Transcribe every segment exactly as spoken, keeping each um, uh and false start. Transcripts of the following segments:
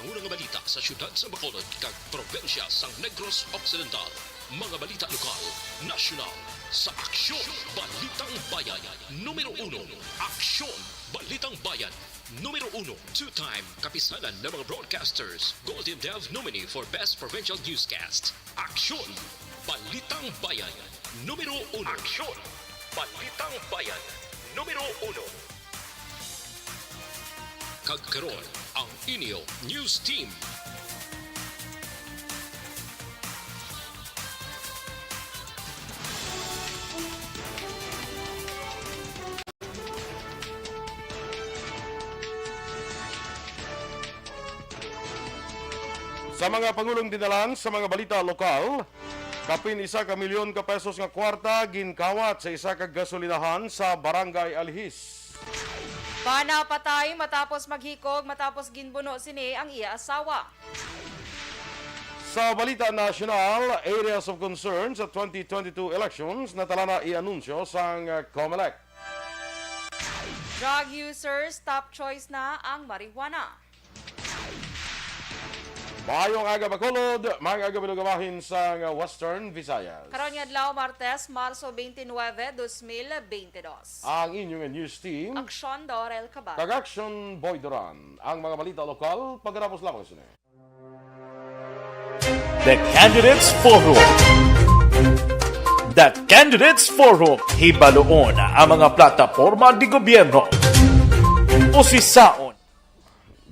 Una nga balita sa siyudad sa Bacolod kag probinsya sang Negros Occidental. Mga balita lokal, nasyonal, sa Aksyon Balitang Bayan, numero uno. Aksyon Balitang Bayan, numero uno. Two-time kapisanan ng mga broadcasters, Golden Dove nominee for Best Provincial Newscast. Aksyon Balitang Bayan, numero uno. Aksyon Balitang Bayan, numero uno. Kag karon, ang inyo news team. Sa mga pangulong dinalan sa mga balita lokal, kapin isa ka milyon ka pesos nga kwarta ginkawat sa isa ka gasolinahan sa Barangay Alihis. Bana patay matapos maghikog matapos ginbuno sini ang iya asawa. Sa balita nasyonal, areas of concern sa twenty twenty-two elections, natala na i-anunsyo sang, uh, Comelec. Drug users, top choice na ang marijuana. Maayong aga, Bacolod. Maayong aga, Bilog Amahin sang Western Visayas. Karon nga adlaw, Martes, Marso twenty-nine, twenty twenty-two. Ang inyong news team, Aksyon Dorel Cabal. Kag Aksyon Boy Duran. Ang mga balita lokal, pagkatapos lamang sini. The Candidates Forum. The Candidates Forum. Hibaluon ang mga plataporma di gobyerno. Usisaon.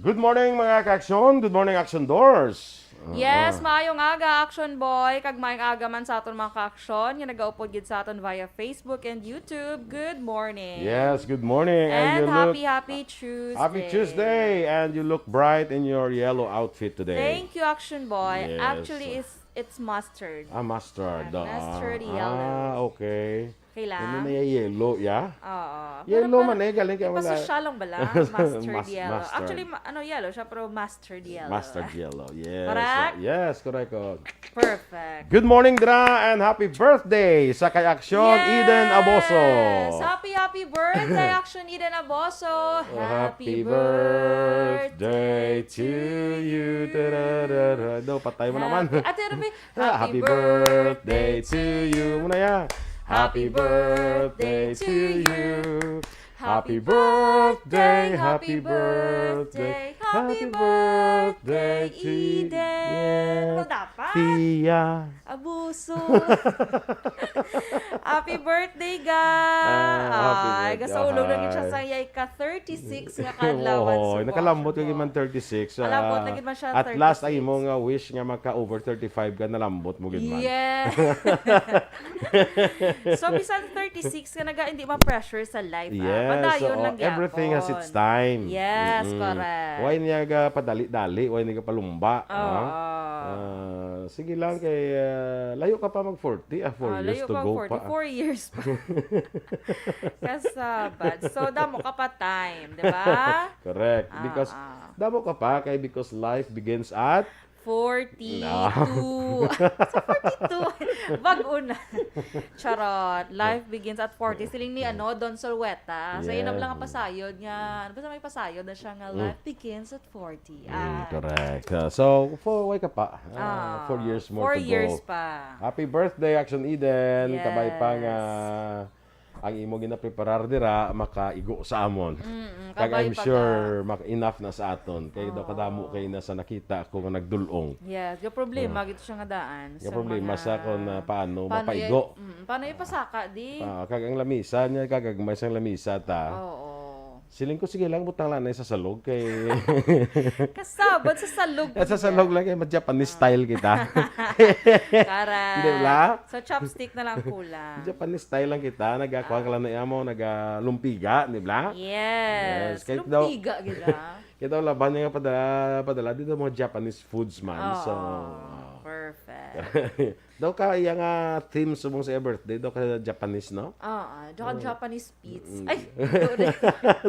Good morning, mga ka-aksyon. Good morning, Aksyon Doors. Yes, Ah. maayong aga, Action Boy. Kag maayong aga man sa aton mga ka-aksyon nga nagaupod gid sa aton via Facebook and YouTube. Good morning. Yes, good morning. And And you happy, look happy Tuesday. Happy Tuesday. And you look bright in your yellow outfit today. Thank you, Action Boy. Yes. Actually, it's, it's mustard. Ah, mustard. Ah, Ah, mustard yellow. Ah, okay. Kailan? Ano na yung yellow, ya? Oo. Yellow Pero man eh, galing kay mga ipasosyal lang bala, mustard Mas-, yellow. Mustard. Actually, ma-, ano, yellow siya, pero mustard yellow. Mustard yellow, yes. Correct? Yes, correct, oh. Perfect. Good morning, Dra, and happy birthday sa kay Aksyon Yes! Eden Aboso. Happy, happy birthday, Action Eden Aboso. Happy Happy birthday birthday to you. Tararara. Daw, patay mo naman. Happy, Ate Ruby, Ah, happy happy birthday birthday to to you. you. Muna ya. Happy Happy birthday birthday to to you. you. Happy Happy birthday, birthday, happy happy birthday, birthday, happy happy birthday, birthday, Eden. Eden. Yes. Ano dapat? Tia. Abuso. Happy birthday, ga. Ah, happy Ay, birthday, gasaulo na gid siya hi. Sa iyay ka thirty-six nga kaadlawan Oy, sa nakalambot ka Washington. Gid man thirty-six, Kalambot na ah, gid man siya, at last, ang thirty-six. Imo nga wish nga maka over thirty-five ka, nalambot mo gid man. Yes. So, bisan thirty-six ka, naga, hindi ma-pressure sa life, ah. Yes, Padayon oo, lang everything has gyapon. Its time. Yes, Mm-mm. Correct. Why niya ga padali-dali? Why niya ga palumba? Oo. Ah, sige lang kay, ah, layo ka pa mag forty, ah, four Ah, years layo to pa go forty, pa. Four years pa. Kasabad. So, damo ka pa time, di ba? Correct. Ah, Because ah. Damo ka pa kay because life begins at forty-two. No. Sa forty-two. Bag-o na. Charot. Life begins at forty. Siling ni, ano, Don Solweta. So, yun ang Yes. lang ang pasayod nga. Ano ba sa may pasayod na siya nga Mm. life begins at forty? Mm, Ah. correct. Uh, so, for, why ka pa? Ah, Ah, four years more four to years go. Pa. Happy birthday, Action Eden. Yes. Kabay pa nga ang imo ginapreparar dira makaigo sa amon. Mm-mm, Kag kabay I'm pa sure ka. Mak-, enough na sa aton. Kay daw Oo. Kadamo kay na sa nakita ko nga nagdulong. Yes, ga problema Mm. gid siya nga daan Ga sa problema mga sa kung, ah, paano paano mapaigo. i-, mm, paano ipasaka, di? Ah, kag ang lamisa niya, kagagmay sang lamisa ta. Oo. Siling ko, sige lang, butang lang na sa salog kay Kasabot sa salog At sa niya. Salog lang kay ma-Japanese Ah. Style kita. Correct. Di ba? So, chopstick na lang kulang. Japanese style lang kita. Nagakuha ka Ah. lang na amo, nagalumpiga, di ba? Yes. Yes, kahit daw Lumpiga gid, ah. Kaya daw laban niya nga padala, padala dito mga Japanese foods man. Oo, So, perfect. Daw ka iya nga theme subong sa iya birthday, daw ka Japanese, no? Oo, daw ka Oo. Japanese pizza. Mm. Ay, sorry.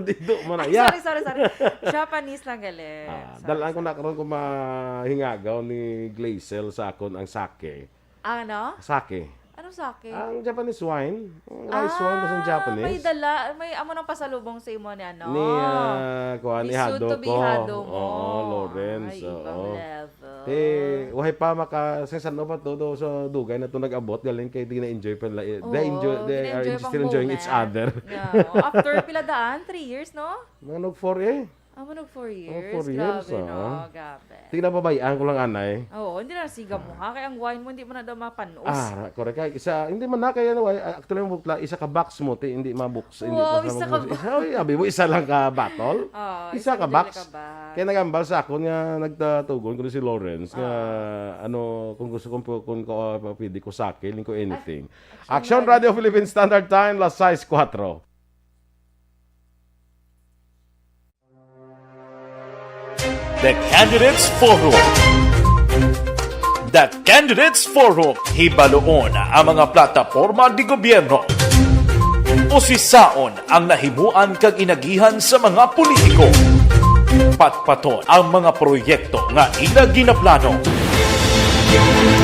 Dito mo na, Ay, yeah. Sorry, sorry, sorry. Japanese lang gali. Ah, Sorry, dalaan ko na sorry. Karon kung mahingagaw ni Glacel sa akon ang sake. Ano? Sake. Anong Sake? Ang Japanese wine. Ang rice wine, basta ang Ah, Japanese. may dala, may amo nang pasalubong sa imo ni ano? Ni, ah, kuwan, Ni ni Hado Suto ko. Bihado mo. Oo, Lawrence, Ay, ibang oo. level. Te, wahay pa maka-, sa san pa to, do, sa dugay na to nag-abot, galing kay di na-enjoy pa nila. Eh, Oo, they enjoy, they are gina-enjoy pang still enjoying each moment. other. Yeah, oo. After pila daan? Three years, no? Mga nog four eh. Ah, manog four Oh, years? four years, Grabe, no? ah. Grabe. Tingnan, babayaan ko lang, anay. Oo, hindi na siga mo, ha? Kaya ang wine mo, hindi mo na daw mapanos. Ah, correct. Kaya isa, hindi man na, kaya ano, ay, actually, ang bukla, isa ka box mo, ti, hindi mabuksan, hindi Wow, pa isa sa ka mabuksan. box. Isa, ay, abi mo, isa lang ka bottle? Oo, Isa isa ka ka box. ka box. Kaya nagambal sa akon nga nagtatugon ko ni si Lawrence nga, Ah. ano, kung gusto kong pu-, kung ko, ah, pwede ko sake, ling ko anything. Action Action Radio. Radio Philippine Standard Time, las sais kuwatro. The Candidates Forum. The Candidates Forum, hibaluon ang mga plataporma de gobyerno. Usisaon ang nahimuan kag inagihan sa mga politiko. Patpaton ang mga proyekto nga ila ginaplano.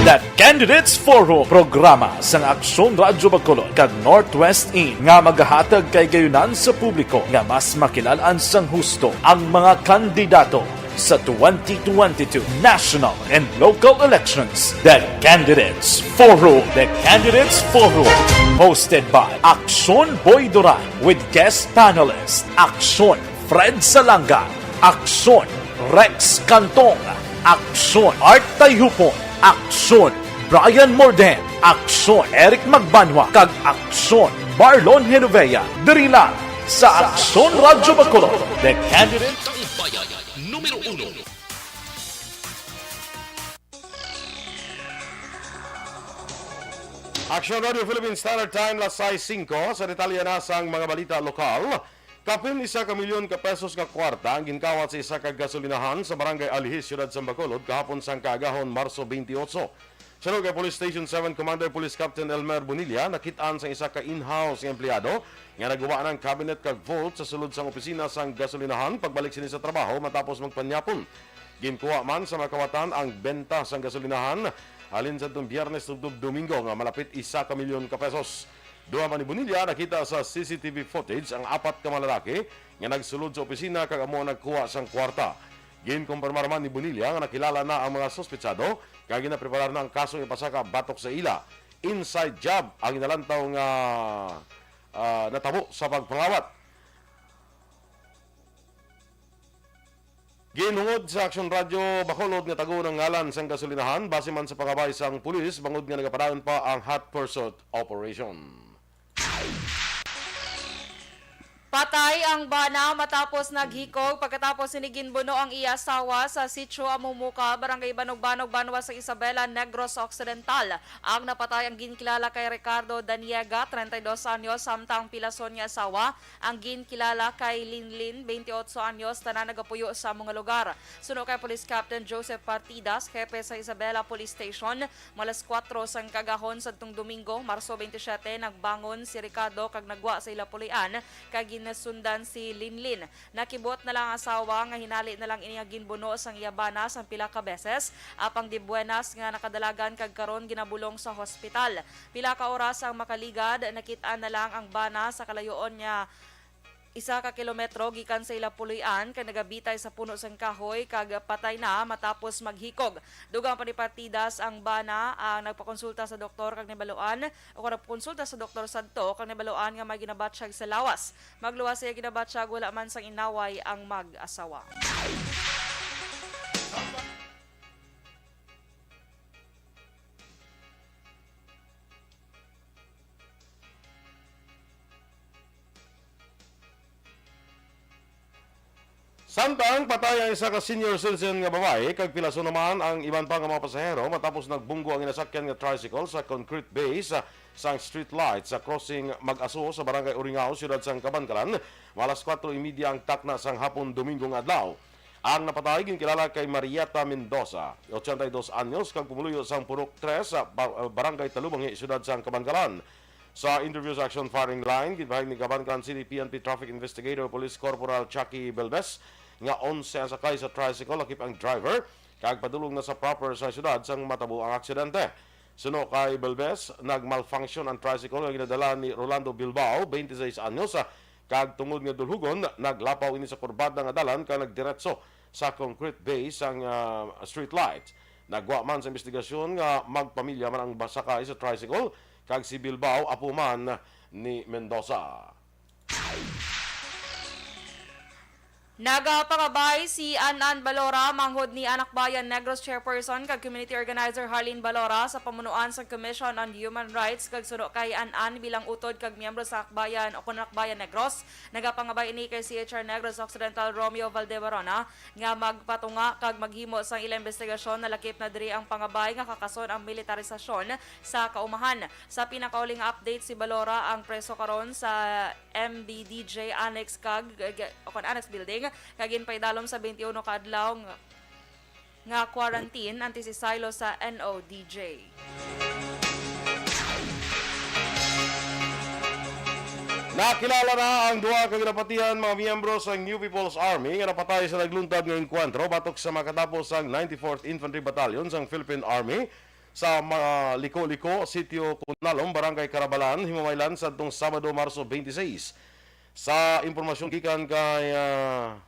The Candidates Forum, programa sang Aksyon Radyo Bacolod kag Northwest In nga magahatag kay gayunan sa publiko nga mas makilal-an sang husto ang mga kandidato sa twenty twenty-two national and local elections. The Candidates Forum. The Candidates Forum, hosted by Aksyon Boy Duran with guest panelist Aksyon Fred Salanga, Aksyon Rex Cantong, Aksyon Art Tayhupon, Aksyon Brian Morden, Aksyon Eric Magbanwa, kag Aksyon Marlon Genovea. Diri lang sa Aksyon Radyo Bacolod, the candidate. Taumbayan numero uno. Aksyon Radio Philippine Standard Time, las sais singko. Sa detalye na sang mga balita lokal, kapin isa ka milyon ka pesos nga kwarta ang ginkawat sa isa ka gasolinahan sa Barangay Alihis, Siyudad sang Bacolod, kahapon sang kaagahon, Marso twenty-eight. Suno kay Police Station seven Commander Police Captain Elmer Bonilla, nakit-an sang isa ka in-house nga empleyado nga nagguba ng cabinet kag vault sa sulod sang opisina sang gasolinahan pagbalik sini sa trabaho matapos magpanyapon. Ginkuha man sa mga kawatan ang benta sang gasolinahan halin sa itong Biyernes tubtob Domingo nga malapit isa ka milyon ka pesos. Duha man ni Bonilla nakita sa C C T V footage ang apat ka mga lalaki nga nagsulod sa opisina kag amo ang nagkuha sang kwarta. Ginkumpirmar man ni Bonilla nga nakilala na ang mga suspetsado kag ginapreparar na ang kasong ipasaka batok sa ila. Inside job ang ginalantaw nga, ah, natabo sa pagpangawat. Ginhungod sa Aksyon Radyo Bacolod nga tago ang ngalan sang gasolinahan base man sa pangabay sang pulis bangod nga nagapadayon pa ang hot pursuit operation. Patay ang bana matapos naghikog pagkatapos sini ginbuno ang iya asawa sa Sitio Amumuka, Barangay Banogbanog, Banwa sa Isabela, Negros Occidental. Ang napatay ang ginkilala kay Ricardo Daniega, treinta y dos anyos, samtang pilason niya asawa ang ginkilala kay Linlin, twenty-eight anyos, tanan nagapuyo sa amo nga lugar. Suno kay Police Captain Joseph Partidas, hepe sa Isabela Police Station, mga alas kuwatro sang kagahon sadtong Domingo, Marso twenty-seven, nagbangon si Ricardo kag nagwa sa ila pulian kag ginasundan si Linlin. Nakibot na lang ang asawa nga hinali na lang ini nga ginbuno sang iya bana sang pila ka beses, apang di buenas nga nakadalagan kag karon ginabulong sa hospital. Pila ka oras ang makaligad, nakit-an na lang ang bana sa kalayoon niya isa ka kilometro gikan sa ila puloy-an kag nagabitay sa puno sang kahoy kag patay na matapos maghikog. Dugang pa ni Partidas, ang bana ang nagpakonsulta sa doktor kag nabaluan, o kung nagpakonsulta sa doktor sadto kag nabaluan nga may ginabatyag sa lawas. Magluwas sa iya ginabatyag, wala man sang inaway ang mag-asawa. Samtang patay ang isa ka senior citizen nga babayi kag pilason naman ang iban pa nga mga pasahero matapos nagbunggo ang ginasakyan nga tricycle sa concrete base sang street light sa crossing Mag-Aso sa Barangay Uringao, Siyudad sang Kabankalan, mga alas kuwatro y media ang takna sang hapon Domingo nga adlaw. Ang napatay ginkilala kay Marieta Mendoza, ochenta y dos anyos, kag pumuluyo sang Purok Tres, sa Ba-, Barangay Talubangi, Siyudad sang Kabankalan. Sa interview sa Action Firing Line, ginpahayag ni Kabankalan City P N P Traffic Investigator Police Corporal Chucky Belbes nga onse ang sakay sa tricycle, lakip ang driver, kag padulong na sa proper sa siyudad sang matabo ang aksidente. Suno kay Belbes, nag-malfunction ang tricycle nga ginadala ni Rolando Bilbao, twenty-six anyos, kag tungod nga dulhugon, naglapaw ini sa kurbada nga dalan kag nagdiretso sa concrete base sang, ah, street light. Nagwa man sa investigasyon nga magpamilya man ang basakay sa tricycle kag si Bilbao apo man ni Mendoza. Nagapangabay si Ann Ann Balora manghod ni Anak Bayan Negros Chairperson kag Community Organizer Harlene Balora sa pamunuan sang Commission on Human Rights kag suno kay Ann Ann bilang utod kag miyembro sa Akbayan o kon Anak Bayan Negros. Nagapangabay ini kay C H R Negros Occidental Romeo Valdebarona nga magpatunga kag maghimo sang ila investigasyon. Nalakip na diri ang pangabay nga kakason ang militarisasyon sa kaumahan. Sa pinakauli nga update, si Balora ang preso karon sa M B D J Annex kag, o kon Annex Building, kag ginpaidalom sa twenty-one ka adlaw nga, nga quarantine anti si Silo sa N O D J. Nakilala na ang duha ka ginapatihan mga miyembro sa New People's Army nga napatay sa nagluntad nga engkwentro batok sa makatapos sang ninety-fourth Infantry Battalion sang Philippine Army sa mga Liko-Liko, Sitio Kunalom, Barangay Carabalan, Himamaylan, sadtong Sabado, Marso twenty-six. Sa impormasyon gikan kay, ah,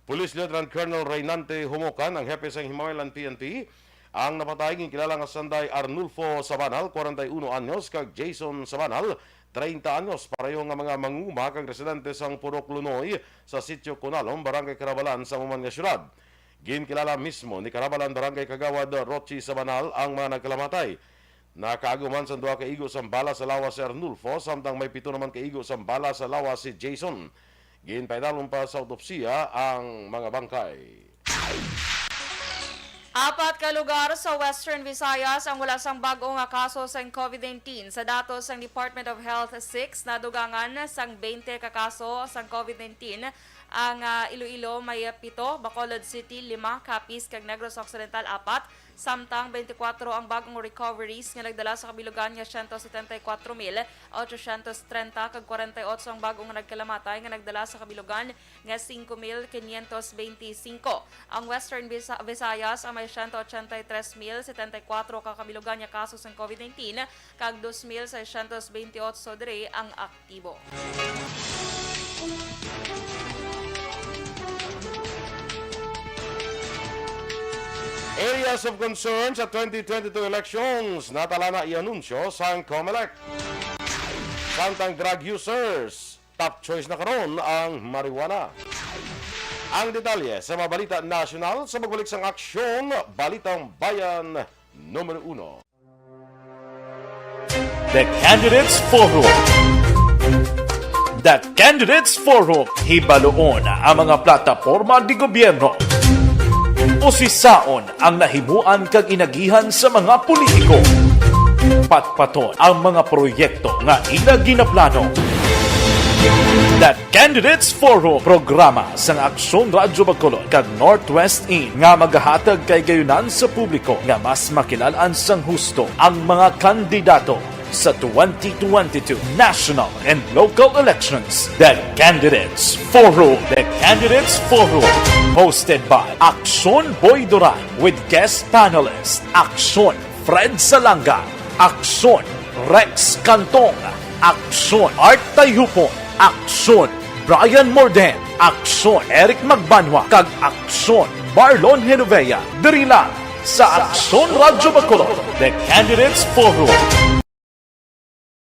Police Lieutenant Colonel Reynante Humocan, ang hepe sang Himamaylan P N P, ang napatay ginkilala nga sanday Arnulfo Sabanal, kwarenta y uno anyos, kag Jason Sabanal, treinta anyos, pareho nga mga manguma kag residente sang Purok Lunoy sa Sitio Kunalom, Barangay Carabalan sa amo man nga syudad. Ginkilala mismo ni Carabalan Barangay Kagawad Rochi Sabanal ang mga nagkalamatay. Nakaago man sang duha ka igo sang bala sa lawas si Arnulfo, samtang may pito naman ka igo sang bala sa lawas si Jason. Ginpaidalom pa sa autopsiya ang mga bangkay. Apat ka lugar sa Western Visayas ang wala sang bag-o nga kaso sang COVID nineteen. Sa datos sang Department of Health, six nadugangan sang twenty ka kaso sang COVID nineteen. Ang, ah, Iloilo may pito, Bacolod City lima, Capiz kag Negros Occidental apat, samtang twenty-four ang bag-ong recoveries nga nagdala sa kabilugan nga siyento setenta y kuwatro mil ochocientos trenta kag kwarenta y otso ang bag-ong nagkalamatay nga nagdala sa kabilugan nga singko mil quinientos veinticinco. Ang Western Visa-, Visayas ang may siyento ochenta y tres mil setenta y kuwatro ka kabilugan nga kaso sang COVID nineteen, kag dos mil seiscientos veintiocho diri ang aktibo. Areas of concern sa twenty twenty-two elections, natala na i-anunsyo sang Comelec. Samtang drug users, top choice na karon ang marijuana. Ang detalye sa mga balita nasyonal sa pagbalik sang Aksyon, Balitang Bayan Numero Uno. The Candidates Forum. The Candidates Forum, hibaluon ang mga plataporma di gobyerno. Usisaon ang nahimuan kag inagihan sa mga politiko. Patpaton ang mga proyekto nga ila ginaplano. The Candidates Forum, programa sang Aksyon Radyo Bacolod kag Northwest In nga magahatag kahigayonan sa publiko nga mas makilal-an sang husto ang mga kandidato sa twenty twenty-two national and local elections. The Candidates Forum. The Candidates Forum, hosted by Aksyon Boy Duran with guest panelist Aksyon Fred Salanga, Aksyon Rex Cantong, Aksyon Art Tayhupon, Aksyon Brian Morden, Aksyon Eric Magbanwa, kag Aksyon Marlon Genovea. Diri lang sa Aksyon Radyo Bacolod, The Candidates Forum.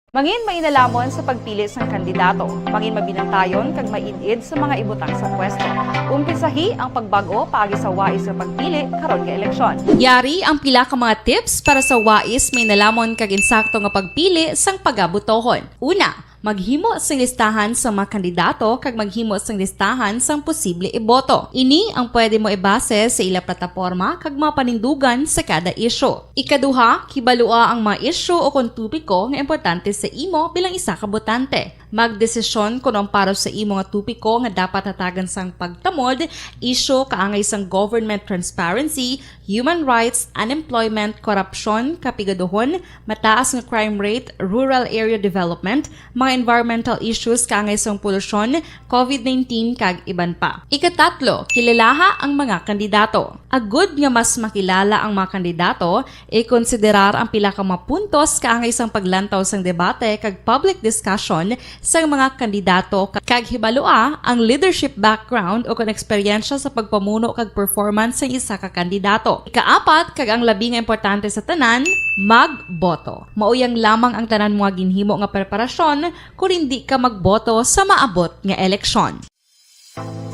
Mangin mainalamon sa pagpili sang kandidato. Mangin mabinantayon kag maid-id sa mga ibutang sa pwesto. Umpisahi ang pagbag-o paagi sa wais nga pagpili karon nga eleksyon. Yari ang pila ka mga tips para sa wais, mainalamon kag insakto nga pagpili sang pagabutohon. Una, maghimo sing listahan sang mga kandidato kag maghimo sing listahan sang posible iboto. Ini ang pwede mo ibase sa ila plataporma kag mga panindugan sa kada isyu. Ikaduha, hibalua ang mga isyu o kon topiko nga importante sa imo bilang isa ka botante. Magdesisyon kon ang para sa imo nga topiko nga dapat hatagan sang pagtamod, isyu kaangay sang government transparency, human rights, unemployment, korupsyon, kapigaduhon, mataas nga crime rate, rural area development, mga environmental issues kaangay sang polusyon, covid nineteen, kag iban pa. Ikatatlo, kilalaha ang mga kandidato. Agud nga mas makilala ang mga kandidato, ikonsiderar ang pila ka mga puntos kaangay sang paglantaw sang debate kag public discussion sang mga kandidato, kag hibalua ang leadership background o kon eksperyensya sa pagpamuno kag performance sang isa ka kandidato. Ikaapat, kag ang labi nga importante sa tanan, magboto. Mao yang lamang ang tanan mga ginhimo nga preparasyon kon hindi ka magboto sa maabot nga eleksyon.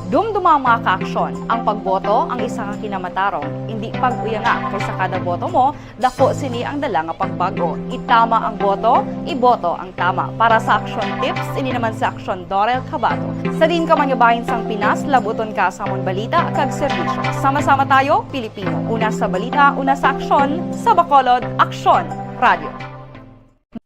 Dumduma, mga kaaksyon, ang pagboto ang isa ka kinamatarong. Hindi pag-uyanga, kay sa kada boto mo, dako sini ang dala nga pagbago. Itama ang boto, iboto ang tama. Para sa Aksyon Tips, ini naman si Aksyon Dorel Cabato. Sa diin ka man nga bahin sang Pinas, labuton ka sa amon balita kag serbisyo. Sama-sama tayo, Pilipino. Una sa balita, una sa aksyon, sa Bacolod, Aksyon Radio.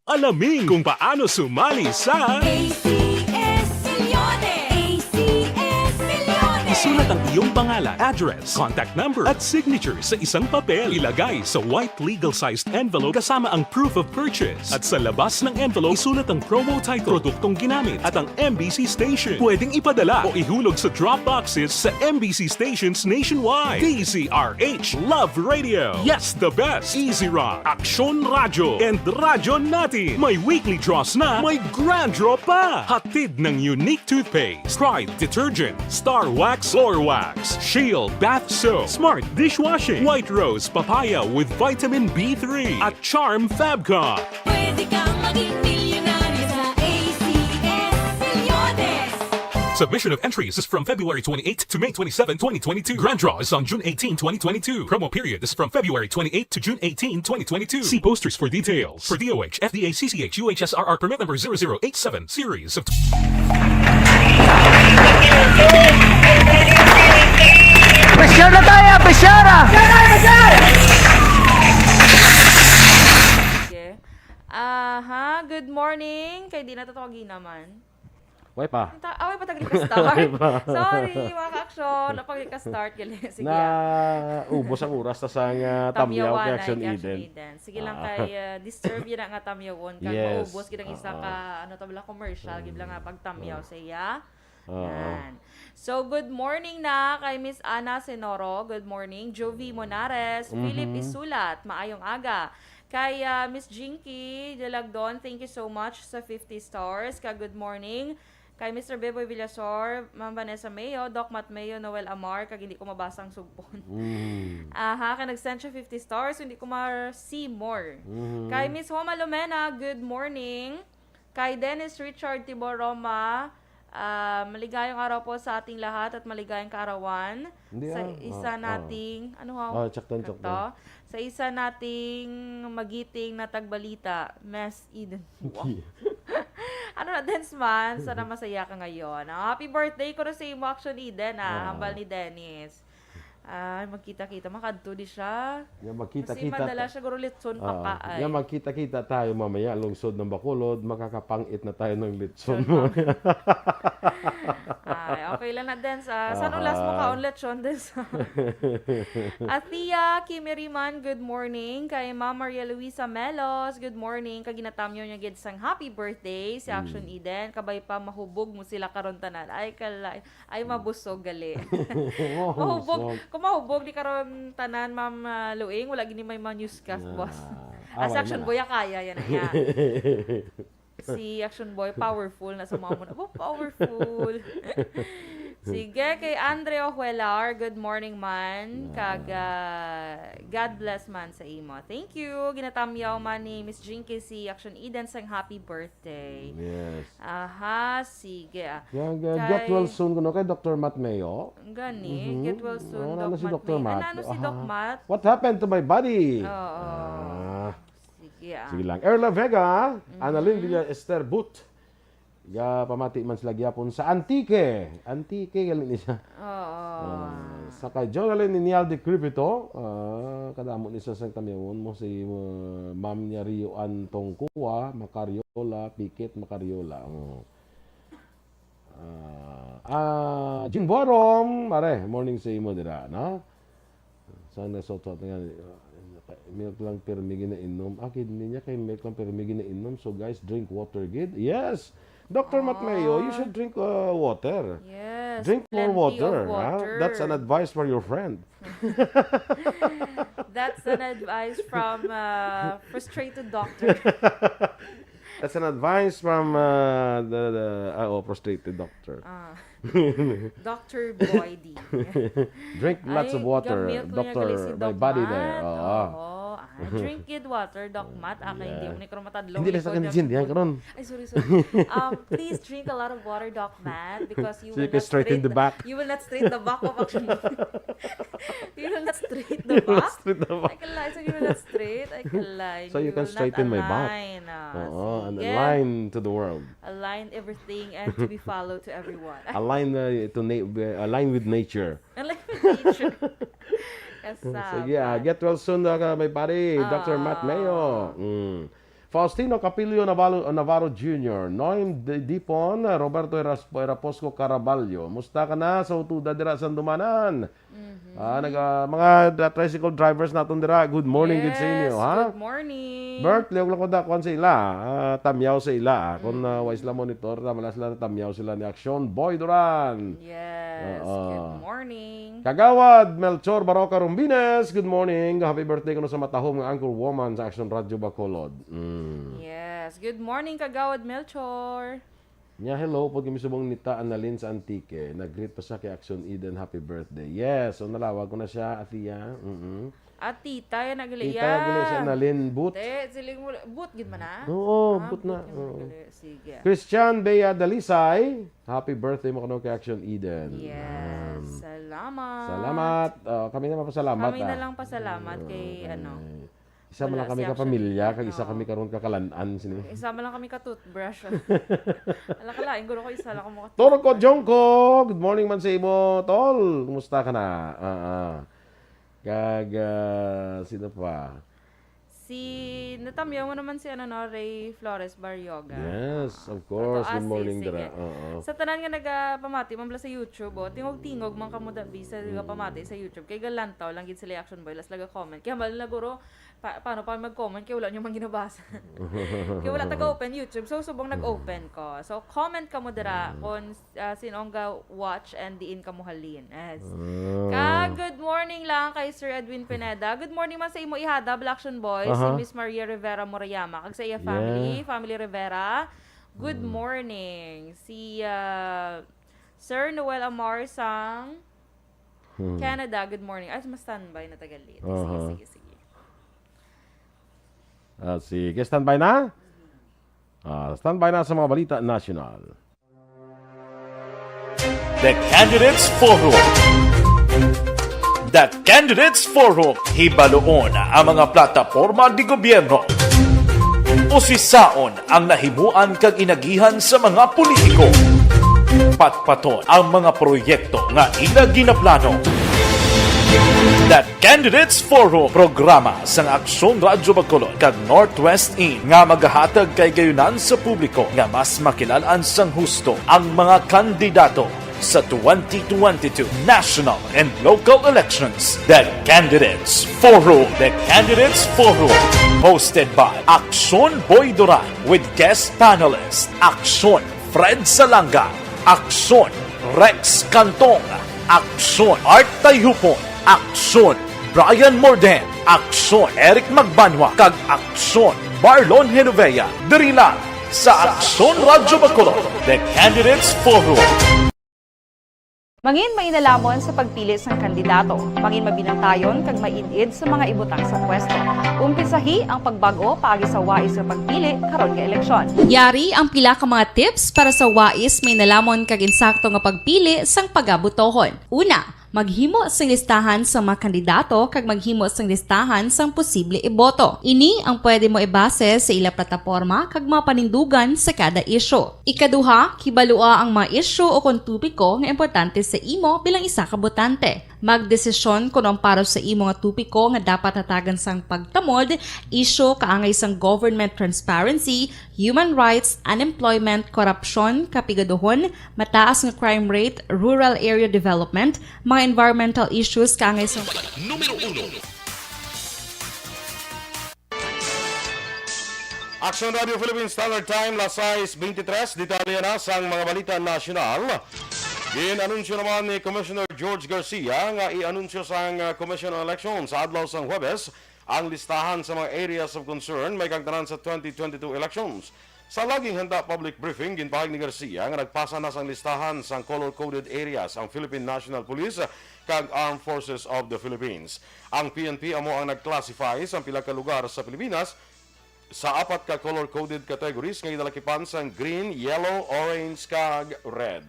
Alamin kung paano sumali sa A C S Milyones! A C S Milyones! Isulat ang iyong pangalan, address, contact number, at signature sa isang papel. Ilagay sa white legal-sized envelope kasama ang proof of purchase. At sa labas ng envelope, isulat ang promo title, produktong ginamit, at ang M B C station. Pwedeng ipadala o ihulog sa drop boxes sa M B C stations nationwide. D Z R H Love Radio. Yes, the best. Easy Rock, Aksyon Radyo, and Radyo Natin. May weekly draws na, may grand draw pa. Hatid ng Unique Toothpaste, Pride Detergent, Star Wax Floor Wax, Shield Bath Soap, Smart Dishwashing, White Rose Papaya with Vitamin B three, at Charm Fabcon. Pwede kang maging milyonaryo sa A C S Milyones. Submission of entries is from February twenty-eighth to May twenty-seven, twenty twenty-two. Grand draw is on June eighteen, twenty twenty-two. Promo period is from February twenty-eighth to June eighteen, twenty twenty-two. See posters for details. For D O H, F D A, C C H, U H S R R permit number zero zero eight seven series of Pressure na tayo, pressure na! Sige. Aha, good morning. Kay di na to tawagi naman. Way pa. Ang ta-, away pa tagli ka start. Way pa. Sorry, mga ka-aksyon. Napagli ka start. Gali. Sige, Na ah. ubos ang oras ta sa nga tamyaw Tamyawan kay ay Action kay Action Eden. Eden. Sige lang Ah. kay, ah, disturb yun nga tamyawon. Kag Yes. maubos gid ang isa Ah. ka, ano to, bala, commercial. Gid lang nga pagtamyaw Ah. sa iya. Ah. Yan. So, good morning na kay Miss Ana Senoro. Good morning. Jovi Monares, Philip Mhm. Isulat, maayong aga. Kay, ah, Miss Jinky Delagdon, thank you so much sa fifty stars. Ka good morning. Kay Mister Beboy Villasor, Ma'am Vanessa Mayo, Doc Matt Mayo, Noel Amar, kag hindi ko mabasa ang sugpon. Mm. Aha, kay nag-send siya fifty stars, hindi ko ma-see more. Mhm. Kay Miss Homa Lumena, good morning. Kay Dennis Richard Tibor Roma, ah, maligayang araw po sa ating lahat at maligayang kaarawan. Hindi, Sa ah. isa Ah, ah. nating, ano, ha? Ah, tsaktan, Ito. tsaktan. Sa isa nating magiting na tagbalita, Miss Eden. Wow. Ano na, Dens man? Sana masaya ka ngayon. Ah, happy birthday ko na sa imo, Action Eden, ah. Ah. Hambal ni Dennis. Ay, magkita-kita. Makadto di siya. Nga magkita-kita Kasi madala ta-, siya, guro, litson pa Ah, ka, ay. nga magkita-kita tayo mamaya, lungsod ng Bacolod, makakapangit na tayo ng litson Litson mamaya. Ay, okay lang na, Dens, ah. Saan ang last mo Aha. kaon, litson, Dens? Athea Kimiriman, good morning. Kay Ma'am Maria Luisa Melos, good morning. Kag ginatamyaw niya gid sang happy birthday si Action Mm. Eden. Kabay pa, mahubog mo sila karon tanan. Ay, kalay. Ay, mabusog gali. Mahubog. Mahubog. Kung mahubog ni karon tanan, Ma'am, ah, Luing, wala gini may mga newscast, Ah, boss. Ah, sa away Action man, Boy, ah. kaya yan, yan. Si Action Boy, powerful na sa mga muna. Oh, powerful. Sige, kay Andre Ojuelar, good morning man. Ah. Kag, ah, God bless man sa imo. Thank you. Ginatamyaw man ni Miss Jinky si Action Eden sang happy birthday. Yes. Aha, sige, ah. Yang, uh, get Kay well soon kuno kay Doctor Matt Mayo. Gani, Mhm. get well soon, Wala Doc na si Matt Doctor Mayo. Matt. Ano si Doc Aha. Matt? What happened to my body? Oo. Ah. Sige, ah. Sige lang. Erla Vega, Mhm. Annalyn Villa Esther Boot. Ga pamati man sila gyapon sa Antique. Antique, gali ni siya. Oo. Ah, sa kay Jonalyn Ninyal de Cripito, ah, kadamo ni siya sa tamyawon mo si, uh, Ma'am niya Rio Antong Kua, Macariola, Pikit, Macariola. Mm. Ah, ah, Jean Borom, mare, morning sa imo dira, no? Sa Minnesota nga, Milk lang pirmi ginainom. Akid niya kay milk lang pirmi ginainom. So guys, drink water gid. Yes. Doctor Matmeo, you Ah. should drink uh, water. Yes, Drink more plenty water, of ha? That's an water. advice for your friend. That's an advice from uh, frustrated doctor. That's an advice from uh, the, the uh, oh, frustrated doctor. Ah. Doctor Boy D. Drink lots of Ay, water, ga-milk lang niya gali si doctor. My Doc body there. Matt. Oo. Oo. Ah, drink good water, Doc Matt. Ah, kay hindi Yeah. mo ni karon matadlong Hindi na likod sa kanya niya. Zindihan karon. Ay, sorry, sorry. Um, please drink a lot of water, Doc Matt, because you So you will can not straighten straight the back. You will not straight the back of action. You will not straight the back. Straight the back. Ay, kalay. So you will not straight. Ay, kalay. So you can will not straighten my back. Align. Ah, Oo, and sige. Align to the world. Align everything and to be followed to everyone. Align uh, to na- uh, align with nature. Align with nature. Kasama. Sige, ah, get well soon, uh, my buddy, Doctor Matt Mayo. Mm. Faustino Capillo Navarro, Navarro Junior, Noem D- Dipon, uh, Roberto Eras- Eraposco Caraballo. Musta ka na sa utuda dira sa Dumanan? Ah, nag, ah, mga dra- tricycle drivers naton dira. Good morning gid sa inyo, Yes, ha? Good morning. Bert, liog lang ko dakuan sa ila. Ah, tamyaw sa ila. Ah. Kung ah, wa sila monitor, tama na sila, tamyaw sila ni Action Boy Duran. Yes, Oo. Good morning. Kagawad Melchor Baroca Rumbines, good morning. Happy birthday kuno sa matahom nga anchor woman sa Action Radio Bacolod. Mm. Yes, good morning, Kagawad Melchor. Nya, hello pod kami subong ni Ta Annalyn sa Antique. Nag-greet pa siya kay Action Eden, happy birthday. Yes, so nalawag ko na siya, Atiya. Mm-mm. At tita, yan nagali Tita, gali siya, Annalyn, boot. Te, siling mo, boot gid man na? Oo, Ah, boot na. Gid man Oo. Nagali. Sige. Christian Bea Dalisay, happy birthday mo kuno kay Action Eden. Yes, Yan. Salamat. Salamat. Ah, kami na mapasalamat. Kami na Ah. lang pasalamat kay, Okay. Ano, Isa man wala lang kami si Action kapamilya, Eden, kag isa oo. kami karon kakalan-an sini. Isa man lang kami ka-toothbrush. Ala ka lain, guro ko isa lang ako maka- Torco Jongko, good morning man sa imo, tol. Kumusta ka na? Ah, ah. Kag, ah, sino pa? Si, natamyaw mo naman si, ano, no, Ray Flores Barrioga. Yes, of Ato, course. ah, Good morning, sige. Dra. Oo. Sa tanan nga nagapamati man bala sa YouTube, oh, tingog-tingog man kamo da bisa nga pamati sa YouTube. Kay galantaw lang gid sila Action Boy, las laga comment. Kay hambal na guro, pa, paano pa mag-comment kay wala nyo man ginabasa. Kay wala taga-open YouTube, so subong nag-open ko. So comment kamo dira kung ah, sin-o ang ga-watch and diin kamo halin. Yes. Ah. Kag good morning lang kay Sir Edwin Pineda. Good morning man sa imo ihada, Black Action Boy, si Aha. Miss Maria Rivera Murayama, kag sa iya family, Yeah. family Rivera. Good Mm. morning. Si ah, Sir Noel Amar sang Hmm. Canada, good morning. Ay, mas standby na taga Leyte. Sige, Aha. sige, sige. Ah, sige, standby na? Ah, standby na sa mga balita nasyonal. The Candidates Forum. The Candidates Forum. Hibaloon ang mga plataporma di gobyerno. Usisaon ang nahimuan kag inagihan sa mga politiko. Patpaton ang mga proyekto nga ila ginaplano. The Candidates Forum, programa sang Aksyon Radyo Bacolod kag Northwest In nga magahatag kay gayunan sa publiko nga mas makilalan sang husto ang mga kandidato sa twenty twenty-two national and local elections. The Candidates Forum. The Candidates Forum. Hosted by Aksyon Boy Duran with guest panelist Aksyon Fred Salanga, Aksyon Rex Cantong, Aksyon Art Tayhupon, Aksyon Brian Morden, Aksyon Eric Magbanwa, kag Aksyon Marlon Genovea. Diri lang sa Aksyon Radyo Bacolod, The Candidates Forum. Mangin mainalhamon sa pagpili sang kandidato. Mangin mabinantayon kag maid-id sa mga ibutang sa pwesto. Umpisahi ang pagbag-o paagi sa wais nga pagpili karon nga eleksyon. Yari ang pila ka mga tips para sa wais, mainalhamon kag insakto nga pagpili sang pagabotohon. Una, maghimo sing listahan sa mga kandidato kag maghimo sing listahan sang posible iboto. Ini ang pwede mo ibase sa ila plataporma kag mga panindugan sa kada isyu. Ikaduha, kibalua ang mga isyu o kon topiko nga importante sa imo bilang isa ka botante. Magdesisyon kon ang para sa imo nga topiko nga dapat hatagan sang pagtamod, isyu kaangay sang government transparency, human rights, unemployment, korupsyon, kapigaduhon, mataas nga crime rate, rural area development, mga environmental issues kaangay sang Numero uno. Action Radio Philippine Standard Time, las sais beintitrés. Detalye na sang mga balita nasyonal. Gin-anunsyo naman ni Commissioner George Garcia nga i-anunsyo sang, uh, Commission on Elections sa adlaw sang Huwebes ang listahan sa mga areas of concern may kangtanan sa twenty twenty-two elections. Sa laging handa public briefing, ginpahayag ni Garcia nga nagpasa na sang listahan sang color-coded areas ang Philippine National Police kag Armed Forces of the Philippines. Ang P N P amo ang nag-classify sang pila ka lugar sa Pilipinas sa apat ka color-coded categories nga ginalakipan sang green, yellow, orange, kag red.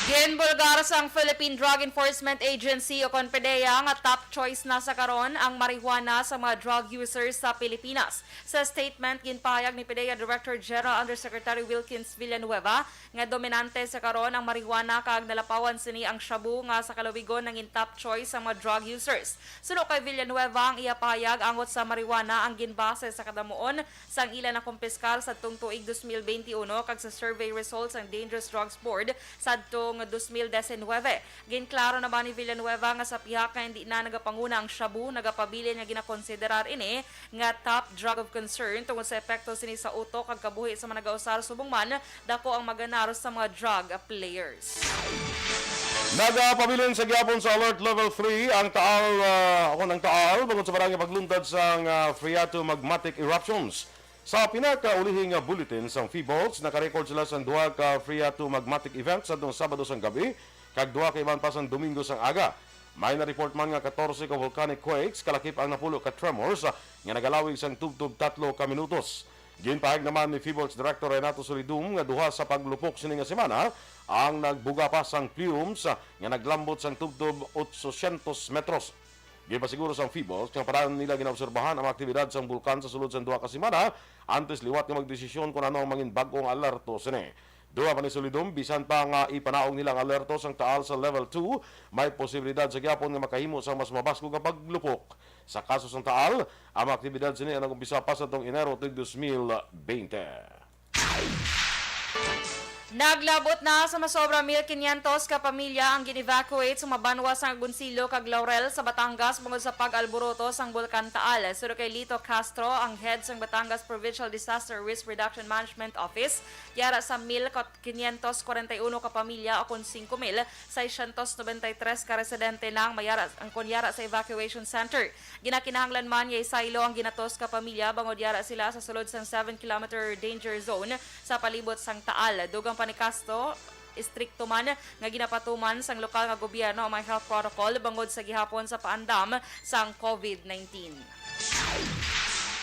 Ginbulgar sang Philippine Drug Enforcement Agency o kon PDEA nga top choice na sa karon ang marijuana sa mga drug users sa Pilipinas. Sa statement, ginpahayag ni PDEA Director General Undersecretary Wilkins Villanueva nga dominante sa karon ang marijuana kag nalapawan sini ang shabu nga sa kalawigon nangin top choice sang mga drug users. Suno kay Villanueva, ang iya pahayag angot sa marijuana ang ginbase sa kadamuon sang ila nakumpiskar sadtong tuig dos mil benti uno kag sa survey results sang Dangerous Drugs Board sadtong dos mil disinuybe. Ginklaro naman ni Villanueva nga sa pihak nga hindi na nagapanguna ang shabu, nagapabilin nga ginakonsiderar ini nga top drug of concern tungod sa epekto sini sa utok kag kabuhi sa mga nagausar, subong man dako ang maganar sa mga drug players. Nagapabilin sa gihapon sa Alert Level three ang Taal, ah, o ang Taal, bangod sa barangay pagluntad sang, ah, phreatomagmatic eruptions. Sa pinakaulihing nga bulletin sang PHIVOLCS, nakarecord sila sang duha ka phreatomagmatic events sadtong Sabado sang gabi kag duha ka iban pa sang Domingo sang aga. May na-report man nga katorse ka volcanic quakes, kalakip ang napulo ka tremors, ah, nga nagalawig sang tubtob tatlo ka minutos. Ginpahayag naman ni PHIVOLCS Director Renato Solidum nga duha sa paglupok sini nga semana ang nagbuga pa sang plumes, ah, nga naglambot sang tubtob otsosyentos metros. Ginpasiguro sang PHIVOLCS nga para nila ginaobserbahan ang mga aktibidad sang bulkan sa sulod sang duha ka semana antes liwat nga magdesisyon kon ano ang mangin bag-o nga alerto sini. Dugang pa ni Solidum, bisan pa nga ipanaog nila ang alerto sang Taal sa Level two, may posibilidad sa gihapon nga makahimo sang mas mabaskog nga paglupok. Sa kaso sang Taal, ang mga aktibidad sini ang nag-umpisa pa sadtong Enero tuig dos mil bente. Naglabot na sa masobra mil kinyentos ka pamilya ang gin-evacuate sa mga banwa sang Agoncillo kag Laurel sa Batangas bangod sa pag-alboroto sang Bulkan Taal. Suno kay Lito Castro, ang head sang Batangas Provincial Disaster Risk Reduction Management Office, yara sa mil kinyentos kwarenta y uno ka pamilya o kon singko mil seiscientos noventa y tres ka residente na ang mayara, ang kon yara sa evacuation center. Ginakinahanglan man nga isaylo ang ginatos ka pamilya bangod yara sila sa sulod sang seven kilometer danger zone sa palibot sang Taal. Dugang pa ni Castro, istrikto man nga ginapatuman sang lokal nga gobyerno ang mga health protocol bangod sa gihapon sa paandam sang COVID nineteen.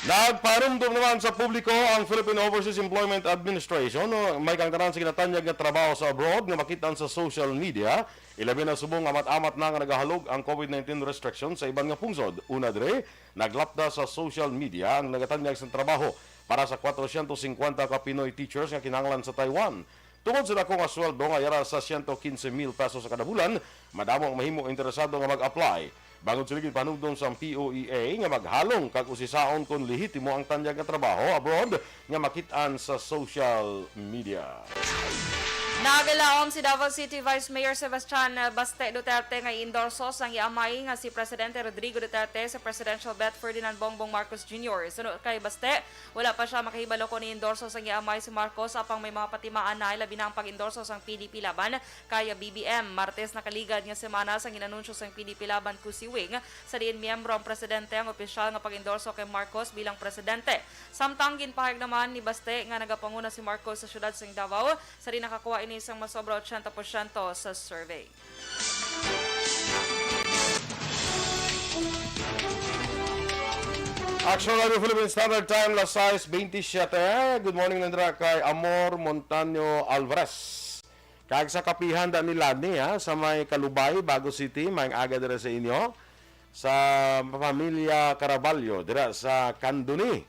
Nagpanumdom naman sa publiko ang Philippine Overseas Employment Administration, no, may kangtanan sa ginatanyag nga trabaho sa abroad nga makit-an sa social media, ilabi na subong amat-amat na nga nagahalog ang COVID nineteen restriction sa iban nga pungsod. Una diri, naglapda sa social media ang nagatanyag sang trabaho para sa kwatrosyentos singkwenta ka Pinoy teachers nga kinahanglan sa Taiwan. Tungod sa dako nga sweldo nga yara sa siyento kinse mil pesos sa kada bulan, madamo ang mahimo interesado nga mag-apply. Bangod sini, ginpanumdom sang P O E A nga maghalong kag usisaon kon lehitimo ang tanyag nga trabaho abroad nga makit-an sa social media. Nagalaom si Davao City Vice Mayor Sebastian Baste Duterte nga i-endorso sang iya amay nga si Presidente Rodrigo Duterte sa Presidential Bet Ferdinand Bongbong Marcos Junior. Suno kay Baste, wala pa sia makahibalo kon i-endorso sang iya amay si Marcos, apang may mga patimaan na, labi na ang pag-endorso sang P D P Laban kay B B M. Martes nakaligad nga semana sang gin-anunsyo sang P D P Laban Cossee Wing, sa diin miyembro ang presidente, ang opisyal nga pag-endorso kay Marcos bilang presidente. Samtang ginpahayag naman ni Baste nga nagapanguna si Marcos sa siyudad sang Davao, sa diin nakakuha ini sang masobra ochenta porsyento sa survey. Action Radio Philippine Standard Time, las sais beintisyete. Good morning nandra kay Amor Montaño Alvarez. Kag sa kapihan da ni Lani, ha, sa may Kalubay, Bago City, maayong aga dira sa inyo. Sa pamilya Caraballo, dira sa Candoni.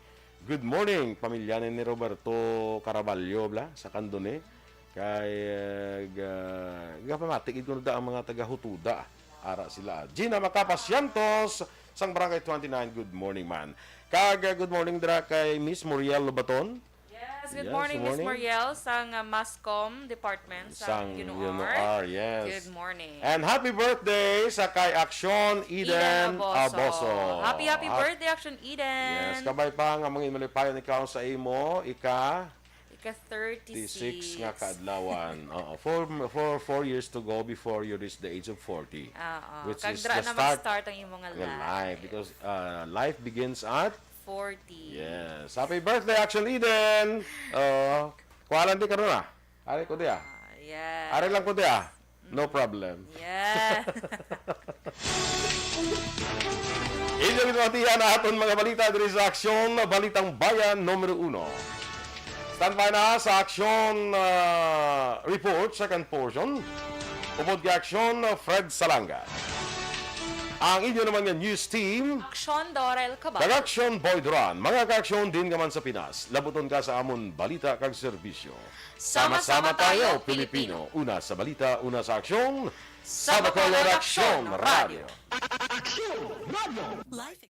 Good morning, pamilya ni, ni Roberto Caraballo, bla, sa Candoni. Kay, eh, ga-, gapamati gid kuno da ang mga taga Hutuda. Ara sila. Gina Macapa Siantos, sang Barangay twenty-nine, good morning, man. Kag, eh, good morning dira kay Miss Muriel Lobaton. Good Yes, morning, good Miss morning. Muriel, sang uh, Mascom Department sa Sang UNOR. UNOR, yes. Good morning. And happy birthday sa kay Action Eden, Eden Aboso. Aboso. Happy, happy Hap- birthday, Action Eden. Yes, kabay pa nga mga inmalipayon ikaw sa imo, ika Ika thirty-six. T six nga kaadlawan. Oo, four, four, four years to go before you reach the age of forty. Oo. Which Kag is dra the na start mag-start ang imong Nga life. life, because uh, life begins at forty. Yes. Happy birthday, Action Eden! Uh, kuha lang di karon ah. Ari ko di ah. Ah, yes. Ari lang ko di ah. No problem. Yes. Inyo ginatihan na aton mga balita diri sa Aksyon, Balitang Bayan numero uno. Standby na sa Aksyon ah, Report, second portion. Upod kay Aksyon, Fred Salanga. Ang inyo naman nga news team, Action, Dorel Cabal. Kag Aksyon, Boy Duran. Mga ka-Aksyon din ka man sa Pinas. Labuton ka sa amon balita kag serbisyo. Sama-sama tayo, Pilipino. Una sa balita, una sa aksyon. Sa Bacolod Aksyon Radio. Life